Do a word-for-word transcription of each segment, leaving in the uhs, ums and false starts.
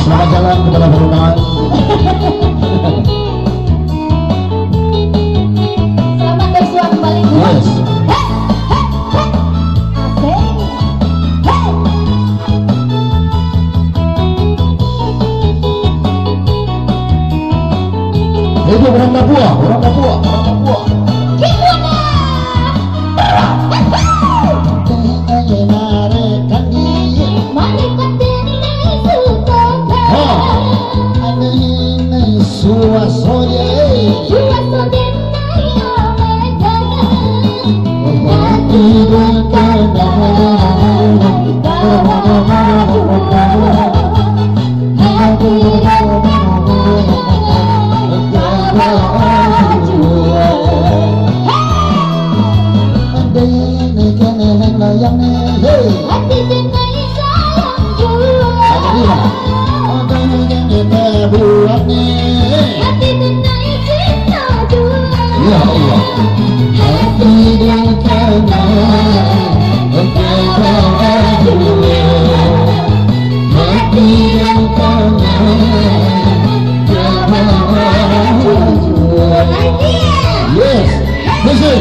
Selamat jalan kepada Pak Ronald. Selamat bersuah kembali, Bun. Yes. Hei, hei, hei. Asik. Hei. Hidup urang Papua, urang Papua, urang Papua. Gimana? Ya Allah. Yes. Listen.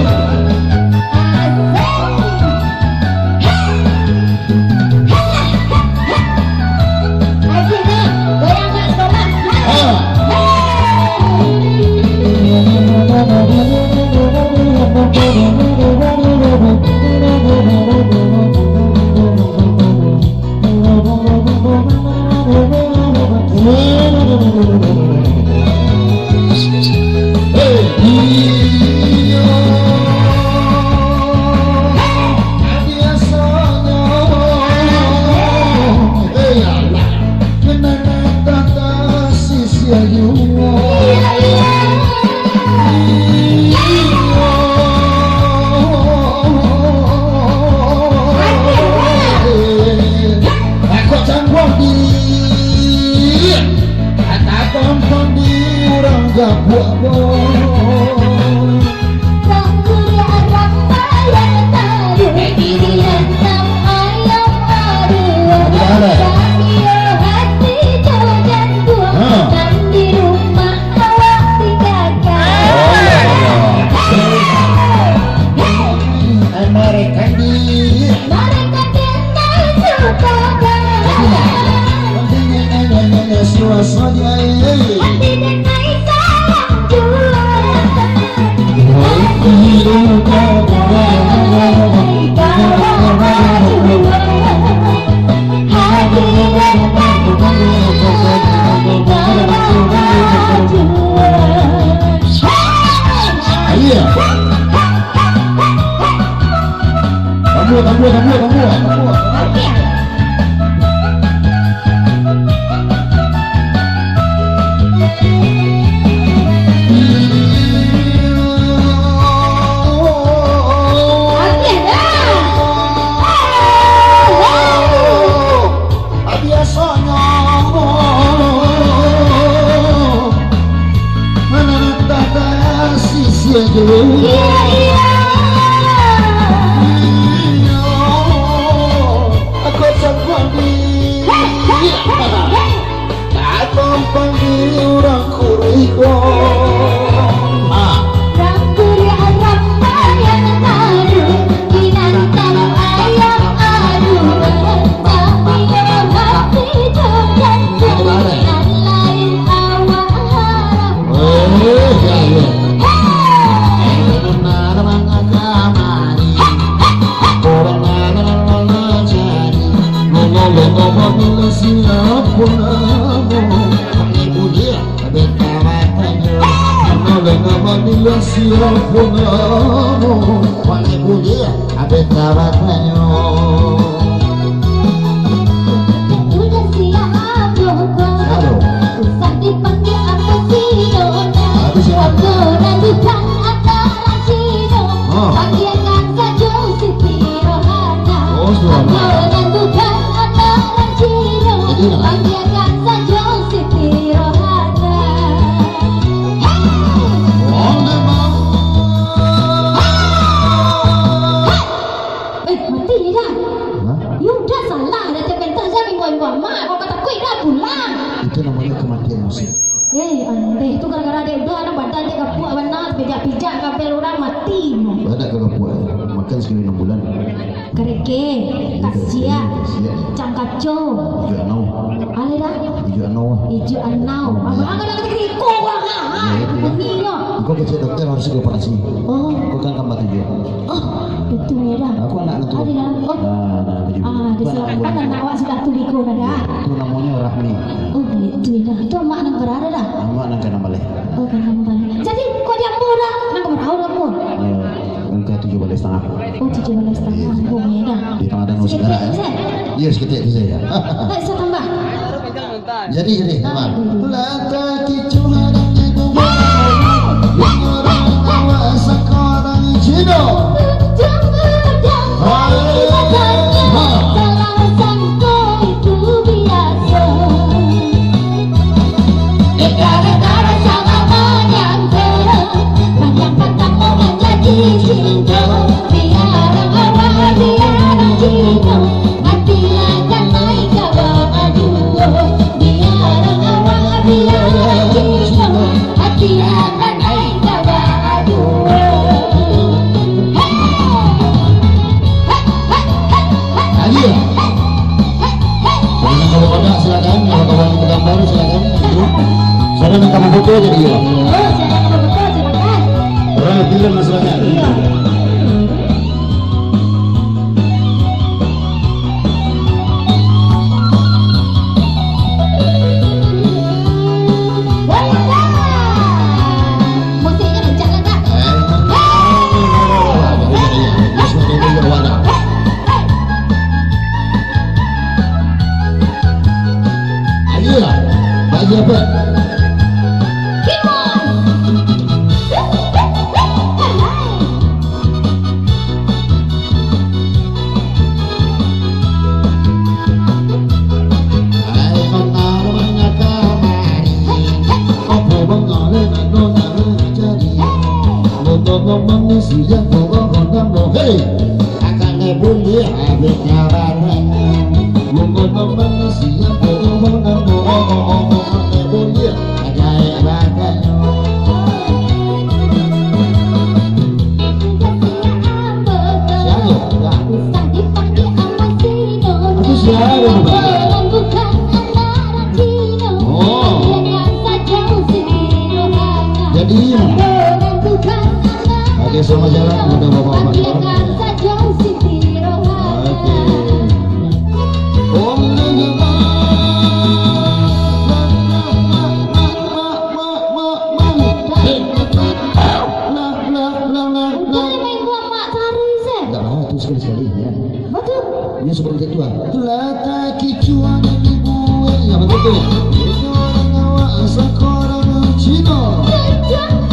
Iya. Tambua, tambua, tambua, tambua, tambua. Biasonyo mananam tata sisia jo. Iya, iya. Iyo, aku cangkuang di. Hei, hei, hei, hei. Tampang di urang kuriko. Ah. Rang kuliah rang bayang aduh, binatang ayam aduh, tapi hati jo jantung, nan lain awak harap. Oh, iya, iya. Hei! Udah siap belum? Aduh. Usah dipanggil apa sih, Dona. Habis ya. Aku ragukan antara Cino. Ah. Panggilkan saja Siti Rohana. Oh, Siti Rohana. Aku ragukan antara Cino. Jadi lah. Panggilkan saja Siti Rohana. Hei! Oh, memang. Hei! Hei! Eh, mati dah. Hah? Yo udah salah dah, cak pentas dah, minggu-minggu amat. Kau kata kuih dah pulang. Eh, andeh tu gara-gara dek udah anak badan dek kapuak bana, pijak-pijak kabel urang mati. Badan ka kapuak, makan sakali anam bulan. Kareke, kasiak, kasiak. Cangkaco. Ijo anau. Ale dah? Ijo anau. Ijo anau. Abang ada ketek iko urang ah. Bunyi nyo. Iko kecek dokter harus dioperasi. Oh. Iko kan kambah tujuah. Oh, itu ya dah. Aku anak tu. Ada dah. Oh. Nah, nah, tujuah. Ah, disalahkan anak awak sudah tu liko dah. Itu namanya Rahmi. Oh, itu ya dah. Itu amak nang berada dah. Amak nang kanam baleh. Oh, kanam baleh. Jadi, kok dia murah? Nang berapa dah, Bu? Eh, angka tujuah baleh setengah. Oh, tujuah baleh setengah. Iya. Oh, ya dah. Di tengah danau Segara, eh. Iya, seketek tu saja. Eh, saya tambah. Jadi, jadi, tambah. Lata kicu hadang itu. Orang awak sekarang Cina. Hai. Ha. Ayo. Kalau kawan-kawan silakan, kalau kawan menggambar silakan. Sana minta foto jadi ya. Oh, silakan foto, silakan. Orang film silakan. Iya. Musiknya kencang lah, Kak. Ayolah, bagi apa? Hei! Jadi, oke, selamat jalan kepada bapak-bapak. Oke. Bukan main buang mak cari se. Enggak apa, itu sekali-sekali, ya. Betul. Ini sebelum ketua. Lata kicuan yang dibuat, ya, betul tu. Ini orang awak sekarang Cina. Kencang.